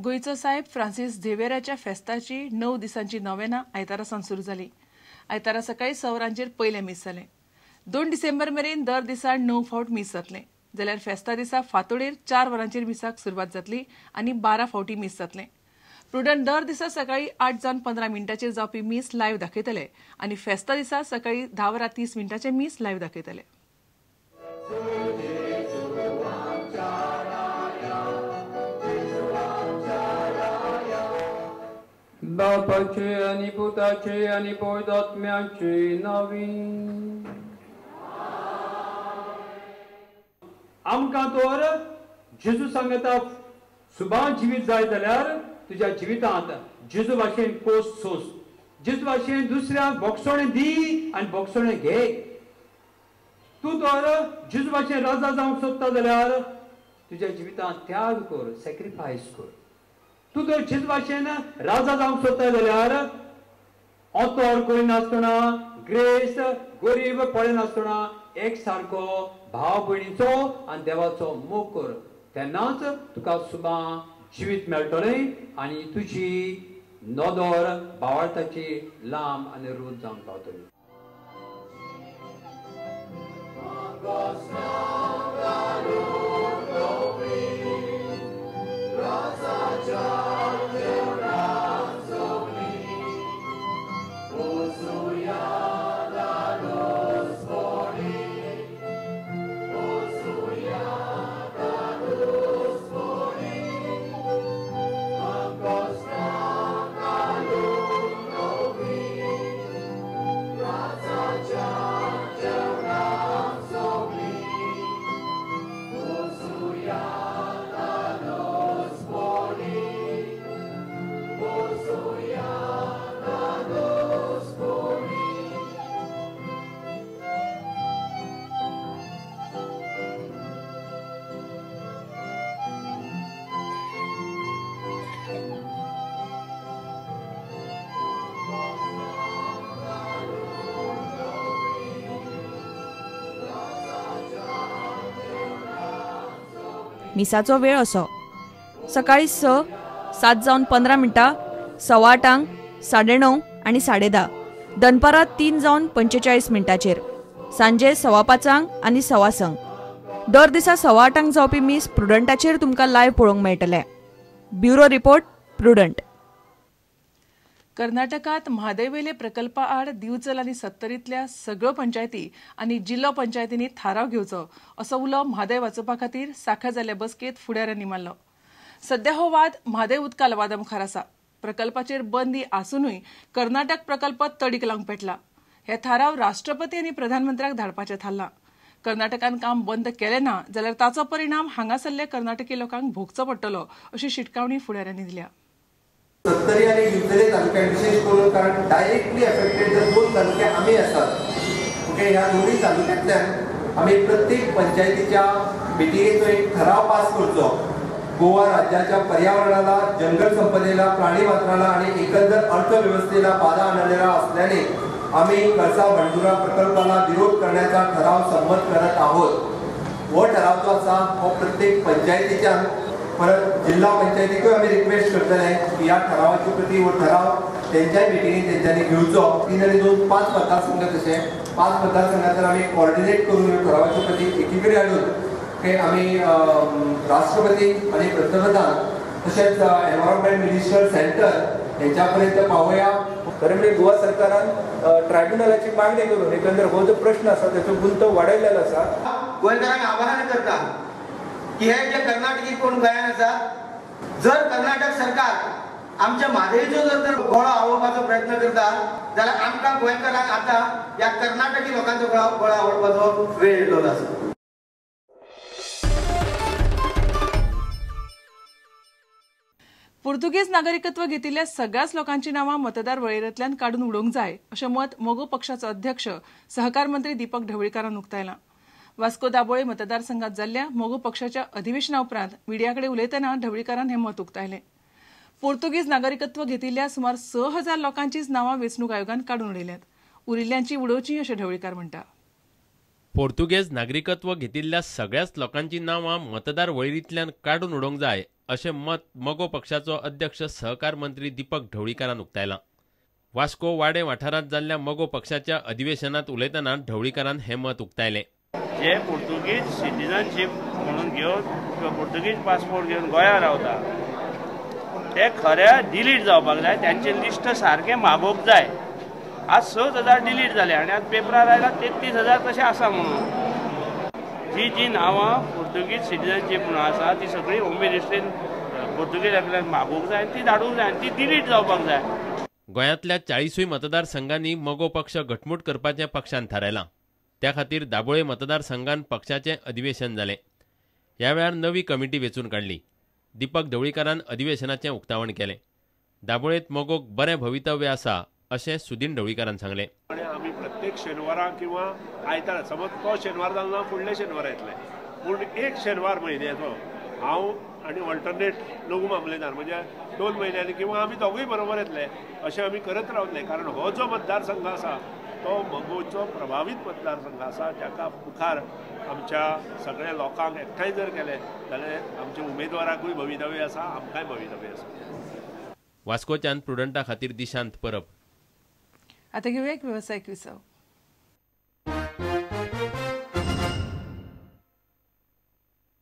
गोंयचो साहेब फ्रांसीस झेवियराच्या फेस्ताची 9 दिसांची नोवेना आयतारा सावन सुरू जाली. आयतारा सकाळी 6 वरांचेर पयलें मीस जालें. 2 डिसेंबर मेरेन दर दिसा 9 फावट मीस जातलें. जाल्यार फेस्ता दिसा फांतोडेर 4 वरांचेर मिसाक सुरवात जातली आनी 12 फावटी मीस जातलें. प्रुडंट दर दिसा सकाळी 8:15 जावपी मीस लायव्ह दाखयतले आनी फेस्ता दिसा सकाळी 10:30 मीस लायव्ह दाखयतले. बापाचे आनी पुताचे आनी पवित्र आत्म्याचे नांवी आमकां तर जेजू सांगता सुबा जिवीत जाय जाल्यार तुज्या जिवितांत जेजू भाशेन कोस सोस, जेजू भाशेन दुसऱ्याक बोगसोणें दी आनी बोगसोणें घे. तूं तर जेजू भाशेन राजा जावंक सोदता जाल्यार तुज्या जिवितांत त्याग कर, सॅक्रिफायस कर. तूं तर जेजू भाशेन राजा जावंक सोदता जाल्यार ओतोर करिनासतना, ग्रेस गरीब पळयनासतना एक सारको भाव भयणीचो आनी देवाचो मोग कर, तेन्नाच तुका सुबा जिवीत मेळटलें आनी तुजी नदर भावार्थाची लांब आनी रूच जावंक पावतली. मिसाचो वेळ असो सकाळी 6, 7:15, 8:15, 9:30 आनी 10:30, दनपारां 3:45, सांजे 5:15 आनी 5:15. दर दिसा 8:15 जावपी मीस प्रुडंटाचेर तुमकां लायव्ह पळोवंक मेळटलें. Bureau report, Prudent. कर्नाटकांत म्हादयवेले प्रकल्पा आड दिवचल आनी सत्तरींतल्या सगळ्यो पंचायती आनी जिल्लो पंचायतींनी थाराव घेवचो असो उलो म्हादय वाचोवपा खातीर साखर जाल्ल्या बसकेंत फुडाऱ्यांनी मारलो. सध्या हो वाद म्हादय उदका लवादा मुखार आसा. प्रकल्पाचेर बंदी आसुनूय कर्नाटक प्रकल्प तडीक लावंक पेटला. हे थाराव राष्ट्रपती आनी प्रधानमंत्र्याक धाडपाचें थारलां. कर्नाटकान काम बंद केलें ना जाल्यार ताचो परिणाम हांगासरल्या कर्नाटकी लोकांक भोगचो पडटलो अशी शिटकावणी फुडाऱ्यांनी दिल्या. सत्तरी आणि दिवचले तालुक्यात विशेष करून, कारण डायरेक्टली अफेक्टेड जर 2 तालुके आम्ही आसात, ओके, ह्या दोनूय तालुक्यांतल्यान आमी प्रत्येक पंचायतीच्या मिटिंगेचो एक ठराव पास करचो. गोवा राज्याच्या पर्यावरणाला, जंगल संपदेला, प्राणीमात्राला आणि एकंदर अर्थव्यवस्थेला बाधा आणलेला असल्याने आम्ही कळसा भांडुरा प्रकल्पाला विरोध करण्याचा ठराव संमत करत आहोत. हो ठराव जो आसा हो प्रत्येक पंचायतीच्या परत जिल्हा पंचायतीकूय आमी रिक्वेस्ट करतले की ह्या ठरावाची प्रती हो ठराव तेंच्याय मिटिंगेन तेंच्यांनी घेवचो. 3 आणि 2 5 मतदारसंघ, तशे 5 मतदारसंघांतल्यान आमी कॉर्डिनेट करून ह्या ठरावाची प्रती एकीकडे हाडून की आमी राष्ट्रपती आनी पंतप्रधान तशेंच एनवायरमेंट मिनिस्टर सेंटर हेंच्या पर्यंत पावोया. खरें म्हणजे गोवा सरकारान ट्रायब्युनलाची मागणी करून एकंदर हो जो प्रश्न आसा तेचो गुंतो वाडयलेलो आसा. गोंयकारांक आवाहन करता की हे जे कर्नाटकी कोण गोंयांत आसा, जर कर्नाटक सरकार आमच्या म्हादयचो जर गळो आवडपाचो प्रयत्न करता जाल्यार आमकां गोंयकारांक आतां ह्या कर्नाटकी लोकांचो गळो आवडपाचो वेळ येयलो आसा. पुर्तुगेज नागरिकत्व घेतिल्ल्या सगळ्याच लोकांची नांवां मतदार वळेरेंतल्यान काडून उडोवंक जाय अशें मत मगो पक्षाचो अध्यक्ष सहकार मंत्री दीपक ढवळीकारान उक्तायलां. वास्को दाबोळे मतदारसंघात जाल्ल्या मगो पक्षाच्या अधिवेशना उपरांत मिडिया कडेन उलयतना ढवळीकारान हें मत उक्तायलें. पुर्तुगेज नागरिकत्व घेतिल्ल्या सुमार 6000 लोकांचीच नांवां वेंचणूक आयोगान काडून उडयल्यांत, उरिल्ल्यांची उडोवची अशें ढवळीकार म्हणटा. पोर्तुगेज नागरिकत्व घेतिल्ल्या सगळ्याच लोकांची नांवां मतदार वळेरींतल्यान काडून उडोवंक जाय अशें मत मगो पक्षाचो अध्यक्ष सहकार मंत्री दीपक ढवळीकारान उक्तायलां. वास्को वाडे वाठारांत जाल्ल्या मगो पक्षाच्या अधिवेशनात उलयतना ढवळीकारान हें मत उक्तायलें. जे पुर्तुगीज सिटीजनशीप म्हणून घेवन किंवा पुर्तुगीज पासपोर्ट घेवन गोंयांत रावता ते खऱ्या डिलीट जावपाक जाय. त्यांचे लिस्ट सारकें मागोवंक जाय. आज 6,000 डिलीट जाले आनी आज पेपरार आयला 33,000 तशें आसा म्हणून. जी जी नांवां पुर्तुगीज सिटीजनशीप म्हणून आसा ती सगळी होम मिनिस्ट्रीन पुर्तुगीज आपल्याक मागोवंक जाय, ती धाडूंक जाय आनी ती डिलीट जावपाक जाय. गोंयांतल्या 40 मतदारसंघांनी मगो पक्ष घटमूट करपाचें पक्षान थारायलां. त्या खातीर दाबोळे मतदारसंघान पक्षाचें अधिवेशन जालें. ह्या वेळार नवी कमिटी वेंचून काडली. दीपक ढवळीकारान अधिवेशनाचें उक्तावण केलें. दाबोळेंत मगोक बरें भवितव्य आसा अशें सुदीन ढवळीकारान सांगलें. आमी प्रत्येक शेनवारा किंवा आयतारा, समज तो शेनवार जालो ना फुडले शेनवार येतले, पूण एक शेनवार म्हयन्याचो हांव आनी ऑल्टरनेट लघु मामलेदार म्हणजे 2 म्हयन्यांनी किंवा आमी दोगूय बरोबर येतले अशें आमी करत रावतले. कारण हो जो मतदारसंघ आसा तो मगोचो प्रभावीत मतदारसंघ आसा, जाका मुखार आमच्या सगळ्या लोकांक एकठांय जर केले जाल्यार आमच्या उमेदवाराकूय भवितव्य आसा, आमकांय भवितव्य आसा. वास्कोच्यान प्रुडंटा खातीर दिशांत परब. आता घेऊया एक व्यवसायिक विसव.